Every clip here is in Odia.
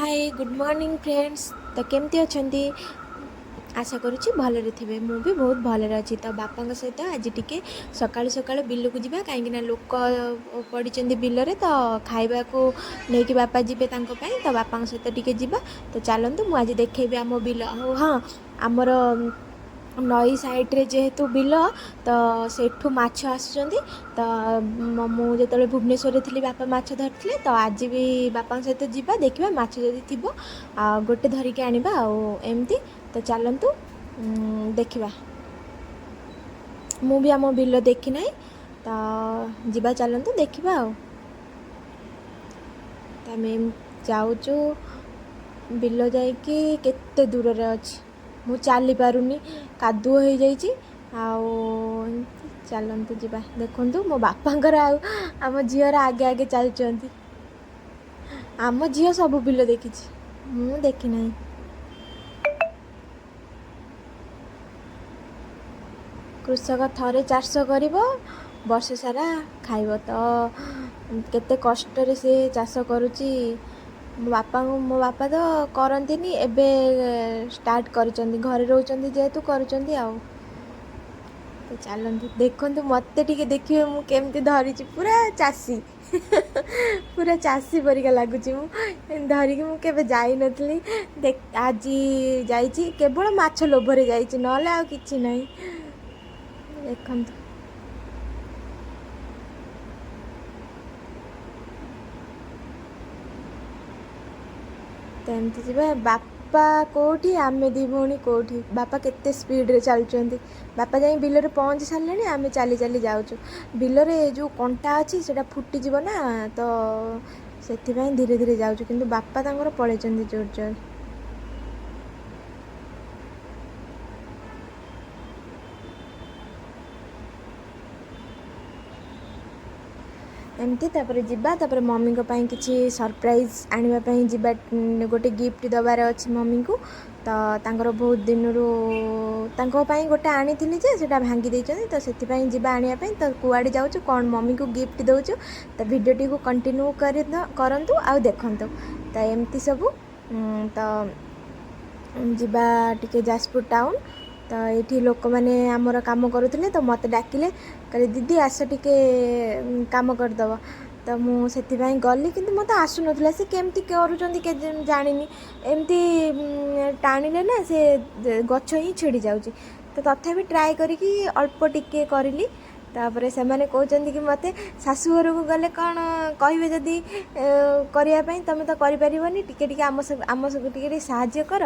ହାଏ, ଗୁଡ଼୍ ମର୍ଣ୍ଣିଂ ଫ୍ରେଣ୍ଡସ୍। ତ କେମିତି ଅଛନ୍ତି? ଆଶା କରୁଛି ଭଲରେ ଥିବେ। ମୁଁ ବି ବହୁତ ଭଲରେ ଅଛି। ତ ବାପାଙ୍କ ସହିତ ଆଜି ଟିକେ ସକାଳୁ ସକାଳୁ ବିଲକୁ ଯିବା, କାହିଁକିନା ଲୋକ ପଡ଼ିଛନ୍ତି ବିଲରେ, ତ ଖାଇବାକୁ ନେଇକି ବାପା ଯିବେ ତାଙ୍କ ପାଇଁ। ତ ବାପାଙ୍କ ସହିତ ଟିକେ ଯିବା। ତ ଚାଲନ୍ତୁ, ମୁଁ ଆଜି ଦେଖେଇବି ଆମ ବିଲ। ଆଉ ହଁ, ଆମର ନଈ ସାଇଡ଼୍ରେ ଯେହେତୁ ବିଲ, ତ ସେଠୁ ମାଛ ଆସୁଛନ୍ତି। ତ ମୁଁ ଯେତେବେଳେ ଭୁବନେଶ୍ୱରରେ ଥିଲି, ବାପା ମାଛ ଧରିଥିଲେ। ତ ଆଜି ବି ବାପାଙ୍କ ସହିତ ଯିବା, ଦେଖିବା ମାଛ ଯଦି ଥିବ ଆଉ ଗୋଟେ ଧରିକି ଆଣିବା ଆଉ ଏମିତି। ତ ଚାଲନ୍ତୁ ଦେଖିବା। ମୁଁ ବି ଆମ ବିଲ ଦେଖିନାହିଁ, ତ ଯିବା, ଚାଲନ୍ତୁ ଦେଖିବା। ଆଉ ତ ଆମେ ଯାଉଛୁ ବିଲ ଯାଇକି କେତେ ଦୂରରେ ଅଛି, ମୁଁ ଚାଲିପାରୁନି, କାଦୁଅ ହେଇଯାଇଛି। ଆଉ ଚାଲନ୍ତୁ ଯିବା। ଦେଖନ୍ତୁ, ମୋ ବାପାଙ୍କର ଆଉ ଆମ ଝିଅର ଆଗେ ଆଗେ ଚାଲିଛନ୍ତି। ଆମ ଝିଅ ସବୁ ବିଲ ଦେଖିଛି, ମୁଁ ଦେଖିନାହିଁ। କୃଷକ ଥରେ ଚାଷ କରିବ, ବର୍ଷ ସାରା ଖାଇବ। ତ କେତେ କଷ୍ଟରେ ସେ ଚାଷ କରୁଛି। ମୋ ବାପାଙ୍କୁ, ମୋ ବାପା ତ କରନ୍ତିନି, ଏବେ ଷ୍ଟାର୍ଟ କରିଛନ୍ତି। ଘରେ ରହୁଛନ୍ତି ଯେହେତୁ କରୁଛନ୍ତି। ଆଉ ତ ଚାଲନ୍ତୁ, ଦେଖନ୍ତୁ, ମୋତେ ଟିକେ ଦେଖିବେ ମୁଁ କେମିତି ଧରିଛି। ପୁରା ଚାଷୀ, ପୁରା ଚାଷୀ ପରିକା ଲାଗୁଛି ମୁଁ ଧରିକି। ମୁଁ କେବେ ଯାଇନଥିଲି, ଆଜି ଯାଇଛି। କେବଳ ମାଛ ଲୋଭରେ ଯାଇଛି, ନହେଲେ ଆଉ କିଛି ନାହିଁ। ଦେଖନ୍ତୁ। ତ ଏମିତି ଯିବା। ବାପା କେଉଁଠି, ଆମେ ଦୁଇ ଭଉଣୀ କେଉଁଠି! ବାପା କେତେ ସ୍ପିଡ଼ରେ ଚାଲୁଛନ୍ତି। ବାପା ଯାଇ ବିଲରେ ପହଞ୍ଚି ସାରିଲେଣି, ଆମେ ଚାଲି ଚାଲି ଯାଉଛୁ। ବିଲରେ ଯେଉଁ କଣ୍ଟା ଅଛି, ସେଇଟା ଫୁଟିଯିବ ନା, ତ ସେଥିପାଇଁ ଧୀରେ ଧୀରେ ଯାଉଛୁ। କିନ୍ତୁ ବାପା ତାଙ୍କର ପଳେଇଛନ୍ତି ଜୋର ଜୋର। ଏମିତି ତାପରେ ଯିବା। ତାପରେ ମମିଙ୍କ ପାଇଁ କିଛି ସରପ୍ରାଇଜ୍ ଆଣିବା ପାଇଁ ଯିବା। ଗୋଟେ ଗିଫ୍ଟ ଦେବାର ଅଛି ମମିଙ୍କୁ। ତ ତାଙ୍କର ବହୁତ ଦିନରୁ ତାଙ୍କ ପାଇଁ ଗୋଟେ ଆଣିଥିଲି ଯେ ସେଇଟା ଭାଙ୍ଗି ଦେଇଛନ୍ତି, ତ ସେଥିପାଇଁ ଯିବା ଆଣିବା ପାଇଁ। ତ କୁଆଡ଼େ ଯାଉଛୁ, କ'ଣ ମମିକୁ ଗିଫ୍ଟ ଦେଉଛୁ, ତ ଭିଡ଼ିଓଟିକୁ କଣ୍ଟିନ୍ୟୁ କରି କରନ୍ତୁ ଆଉ ଦେଖନ୍ତୁ। ତ ଏମିତି ସବୁ। ତ ଯିବା ଟିକେ ଯାଜପୁର ଟାଉନ୍। ତ ଏଇଠି ଲୋକମାନେ ଆମର କାମ କରୁଥିଲେ, ତ ମୋତେ ଡାକିଲେ, କହିଲେ, "ଦିଦି ଆସ ଟିକେ, କାମ କରିଦେବ।" ତ ମୁଁ ସେଥିପାଇଁ ଗଲି, କିନ୍ତୁ ମୋତେ ଆସୁନଥିଲା। ସେ କେମିତି କରୁଛନ୍ତି କେ ଜାଣିନି। ଏମିତି ଟାଣିଲେ ନା ସେ ଗଛ ହିଁ ଛିଡ଼ି ଯାଉଛି। ତ ତଥାପି ଟ୍ରାଏ କରିକି ଅଳ୍ପ ଟିକେ କରିଲି। ତାପରେ ସେମାନେ କହୁଛନ୍ତି କି ମୋତେ ଶାଶୁଘରକୁ ଗଲେ କ'ଣ କହିବେ, ଯଦି କରିବା ପାଇଁ ତୁମେ ତ କରିପାରିବନି, ଟିକେ ଟିକେ ଆମ ସବୁ ଟିକେ ଟିକେ ସାହାଯ୍ୟ କର।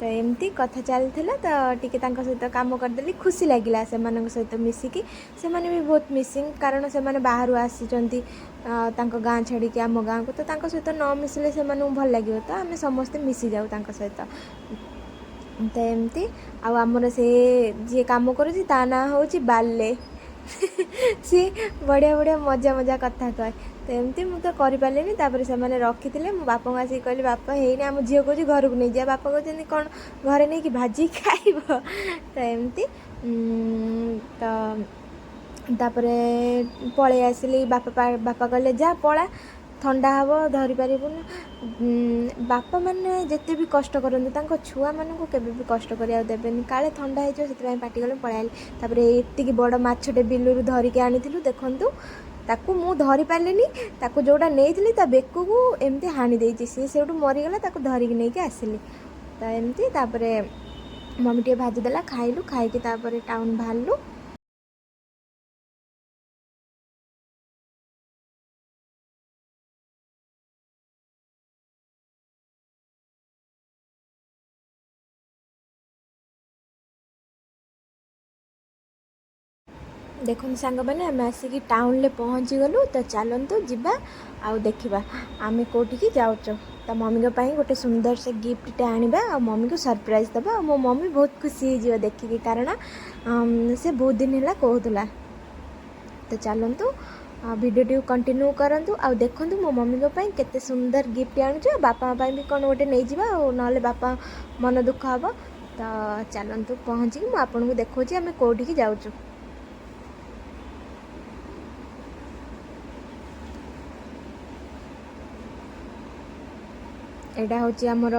ତ ଏମିତି କଥା ଚାଲିଥିଲା। ତ ଟିକେ ତାଙ୍କ ସହିତ କାମ କରିଦେଲି। ଖୁସି ଲାଗିଲା ସେମାନଙ୍କ ସହିତ ମିଶିକି। ସେମାନେ ବି ବହୁତ ମିସିଂ, କାରଣ ସେମାନେ ବାହାରୁ ଆସିଛନ୍ତି ତାଙ୍କ ଗାଁ ଛାଡ଼ିକି ଆମ ଗାଁକୁ। ତ ତାଙ୍କ ସହିତ ନ ମିଶିଲେ ସେମାନଙ୍କୁ ଭଲ ଲାଗିବ? ତ ଆମେ ସମସ୍ତେ ମିଶିଯାଉ ତାଙ୍କ ସହିତ। ତ ଏମିତି। ଆଉ ଆମର ସେ ଯିଏ କାମ କରୁଛି, ତା ନାଁ ହେଉଛି ବାଲେ। ସିଏ ବଢ଼ିଆ ବଢ଼ିଆ ମଜା ମଜା କଥା କହେ। ତ ଏମିତି ମୁଁ ତ କରିପାରିଲିନି। ତାପରେ ସେମାନେ ରଖିଥିଲେ। ମୁଁ ବାପାଙ୍କୁ ଆସିକି କହିଲି, "ବାପା, ହେଇନି। ଆମ ଝିଅ କହୁଛି ଘରକୁ ନେଇଯିବା।" ବାପା କହୁଛନ୍ତି, "କ'ଣ ଘରେ ନେଇକି ଭାଜିକି ଖାଇବ?" ତ ଏମିତି। ତ ତାପରେ ପଳେଇ ଆସିଲି। ବାପା ବାପା କହିଲେ, "ଯା, ପଳା, ଥଣ୍ଡା ହେବ, ଧରିପାରିବୁନି।" ବାପାମାନେ ଯେତେ ବି କଷ୍ଟ କରନ୍ତୁ, ତାଙ୍କ ଛୁଆମାନଙ୍କୁ କେବେ ବି କଷ୍ଟ କରିବାକୁ ଦେବେନି, କାଳେ ଥଣ୍ଡା ହେଇଯିବ। ସେଥିପାଇଁ ପାଟି କଲେ, ପଳେଇ ଆଇଲି। ତାପରେ ଏତିକି ବଡ଼ ମାଛଟେ ବିଲରୁ ଧରିକି ଆଣିଥିଲୁ। ଦେଖନ୍ତୁ, ତାକୁ ମୁଁ ଧରି ପାରିଲିନି। ତାକୁ ଯେଉଁଟା ନେଇଥିଲି, ତା ବେକକୁ ଏମିତି ହାଣି ଦେଇଛି, ସିଏ ସେଇଠୁ ମରିଗଲା। ତାକୁ ଧରିକି ନେଇକି ଆସିଲି। ତ ଏମିତି। ତାପରେ ମମି ଟିକେ ଭାଜିଦେଲା, ଖାଇଲୁ। ଖାଇକି ତାପରେ ଟାଉନ୍ ବାହାରିଲୁ। ଦେଖନ୍ତୁ ସାଙ୍ଗମାନେ, ଆମେ ଆସିକି ଟାଉନରେ ପହଞ୍ଚିଗଲୁ। ତ ଚାଲନ୍ତୁ ଯିବା ଆଉ ଦେଖିବା ଆମେ କେଉଁଠିକି ଯାଉଛୁ। ତ ମମିଙ୍କ ପାଇଁ ଗୋଟେ ସୁନ୍ଦର ସେ ଗିଫ୍ଟଟେ ଆଣିବା ଆଉ ମମିକୁ ସରପ୍ରାଇଜ୍ ଦେବା। ଆଉ ମୋ ମମି ବହୁତ ଖୁସି ହେଇଯିବ ଦେଖିକି, କାରଣ ସେ ବହୁତ ଦିନ ହେଲା କହୁଥିଲା। ତ ଚାଲନ୍ତୁ, ଭିଡ଼ିଓଟିକୁ କଣ୍ଟିନ୍ୟୁ କରନ୍ତୁ ଆଉ ଦେଖନ୍ତୁ ମୋ ମମିଙ୍କ ପାଇଁ କେତେ ସୁନ୍ଦର ଗିଫ୍ଟ ଆଣୁଛୁ। ଆଉ ବାପାଙ୍କ ପାଇଁ ବି କ'ଣ ଗୋଟେ ନେଇଯିବା, ଆଉ ନହେଲେ ବାପା ମନ ଦୁଃଖ ହେବ। ତ ଚାଲନ୍ତୁ, ପହଞ୍ଚିକି ମୁଁ ଆପଣଙ୍କୁ ଦେଖାଉଛି ଆମେ କେଉଁଠିକି ଯାଉଛୁ। ଏଇଟା ହେଉଛି ଆମର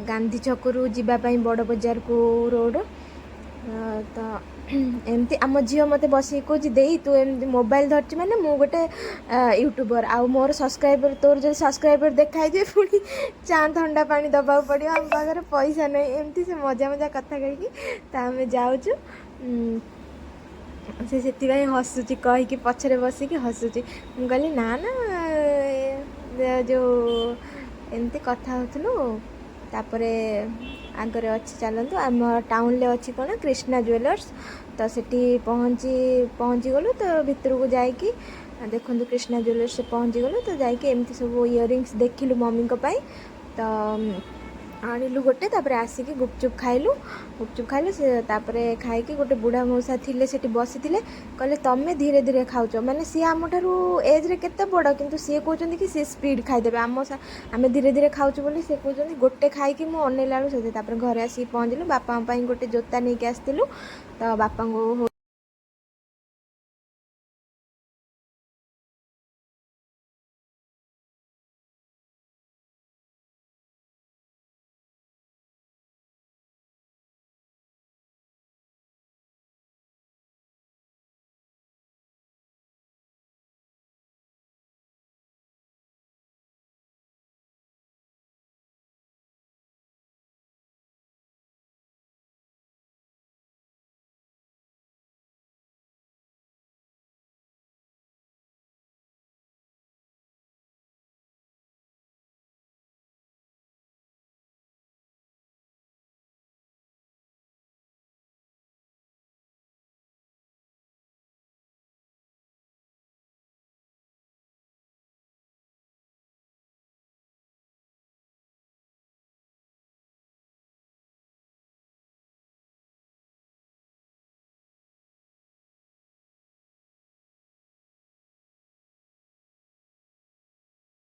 ଗାନ୍ଧୀ ଛକରୁ ଯିବା ପାଇଁ ବଡ଼ ବଜାରକୁ ରୋଡ଼। ତ ଏମିତି ଆମ ଝିଅ ମୋତେ ବସିକି କହୁଛି, "ଦେଇ, ତୁ ଏମିତି ମୋବାଇଲ ଧରିଛୁ ମାନେ ମୁଁ ଗୋଟେ ୟୁଟ୍ୟୁବର ଆଉ ମୋର ସବସ୍କ୍ରାଇବର, ତୋର ଯଦି ସବସ୍କ୍ରାଇବର ଦେଖାଇଯିବେ, ପୁଣି ଚା ଥଣ୍ଡା ପାଣି ଦେବାକୁ ପଡ଼ିବ, ଆମ ପାଖରେ ପଇସା ନାହିଁ।" ଏମିତି ସେ ମଜା ମଜା କଥା କହିକି ତ ଆମେ ଯାଉଛୁ। ସେ ସେଥିପାଇଁ ହସୁଛି, କହିକି ପଛରେ ବସିକି ହସୁଛି। ମୁଁ କହିଲି, "ନା ନା।" ଯେଉଁ ଏମିତି କଥା ହେଉଥିଲୁ। ତାପରେ ଆଗରେ ଅଛି, ଚାଲନ୍ତୁ, ଆମ ଟାଉନରେ ଅଛି କ'ଣ କ୍ରିଷ୍ଣା ଜୁଏଲର୍ସ। ତ ସେଠି ପହଞ୍ଚିଗଲୁ। ତ ଭିତରକୁ ଯାଇକି ଦେଖନ୍ତୁ, କ୍ରିଷ୍ଣା ଜୁଏଲର୍ସ ପହଞ୍ଚିଗଲୁ। ତ ଯାଇକି ଏମିତି ସବୁ ଇୟରିଙ୍ଗସ୍ ଦେଖିଲୁ ମମିଙ୍କ ପାଇଁ, ତ ଆଣିଲୁ ଗୋଟେ। ତାପରେ ଆସିକି ଗୁପଚୁପ୍ ଖାଇଲୁ। ଗୁପଚୁପ୍ ଖାଇଲୁ ସେ, ତାପରେ ଖାଇକି ଗୋଟେ ବୁଢ଼ା ମଉସା ଥିଲେ ସେଠି ବସିଥିଲେ, କହିଲେ, "ତମେ ଧୀରେ ଧୀରେ ଖାଉଛ।" ମାନେ ସିଏ ଆମଠାରୁ ଏଜ୍ରେ କେତେ ବଡ଼, କିନ୍ତୁ ସିଏ କହୁଛନ୍ତି କି ସିଏ ସ୍ପିଡ଼ ଖାଇଦେବେ। ଆମେ ଧୀରେ ଧୀରେ ଖାଉଛୁ ବୋଲି ସେ କହୁଛନ୍ତି, "ଗୋଟେ ଖାଇକି ମୁଁ ଅନେଇଲା ବେଳକୁ ସେ।" ତାପରେ ଘରେ ଆସିକି ପହଞ୍ଚିଲୁ। ବାପାଙ୍କ ପାଇଁ ଗୋଟେ ଜୋତା ନେଇକି ଆସିଥିଲୁ, ତ ବାପାଙ୍କୁ